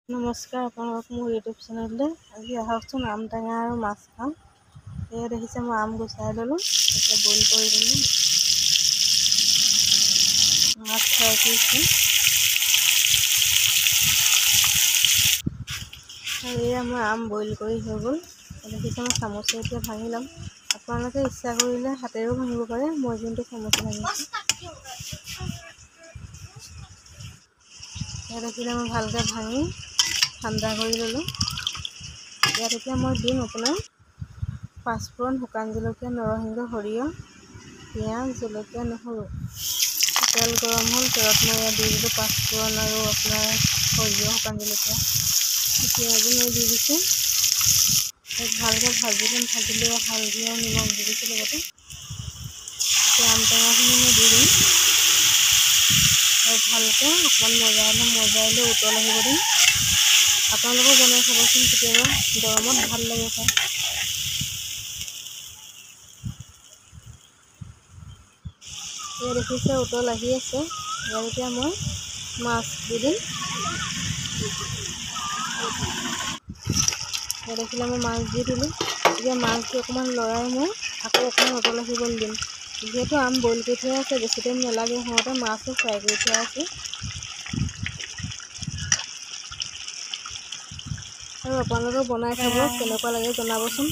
নমস্কাৰ আপোনালোক মোৰ ইউটিউব চেনেললৈ। আজি আহকচোন আম টেঙা আৰু মাছ খাম। এয়া দেখিছে, মই আম গুচাই ল'লোঁ, এতিয়া বইল কৰি দিলোঁ, মাছ ফ্ৰাই কৰিছোঁ। আৰু এয়া মই আম বইল কৰি হৈ গ'ল। দেখিছে, মই চামুচে এতিয়া ভাঙি ল'ম। আপোনালোকে ইচ্ছা কৰিলে হাতেৰেও ভাঙিব পাৰে, মই কিন্তু চামুচে ভাঙিছোঁ। ইয়াত দেখিলে, মই ভালকৈ ভাঙি ঠাণ্ডা কৰি ল'লোঁ। ইয়াত এতিয়া মই দিম আপোনাৰ পাঁচফোৰণ, শুকান জলকীয়া, নৰসিংহ, সৰিয়হ, পিঁয়াজ, জলকীয়া, নহৰু। তেল গৰম হ'ল, তেলত মই ইয়াত দি দিলোঁ পাঁচফোৰণ আৰু আপোনাৰ সৰিয়হ, শুকান জলকীয়া, পিঁয়াজো মই দি দিছোঁ। ইয়াত ভালকৈ ভাজি ল'ম। ভাজি লৈ হালধি আৰু নিমখ দি দিছোঁ লগতে। এতিয়া আম টেঙাখিনি মই দি দিম আৰু ভালকৈ অকণমান মজাই ল'ম। মজাই লৈ উতল আহিব দিম। আপোনালোকেও বনাই খাবচোন কেতিয়াবা, গৰমত ভাল লাগে খাই। এয়া দেখিছে, উতল আহি আছে। ইয়াত এতিয়া মই মাছ দি দিম। এয়া দেখিলে, মই মাছ দি দিলোঁ। এতিয়া মাছ দি অকণমান লৰাই মই আকৌ অকণমান উতল আহিবলৈ দিম। যিহেতু আম বইল কৰি থোৱা আছে, বেছি টাইম নালাগে হওঁতে। মাছো ফ্ৰাই কৰি থোৱা আছে। আৰু আপোনালোকেও বনাই খাব, কেনেকুৱা লাগে জনাবচোন।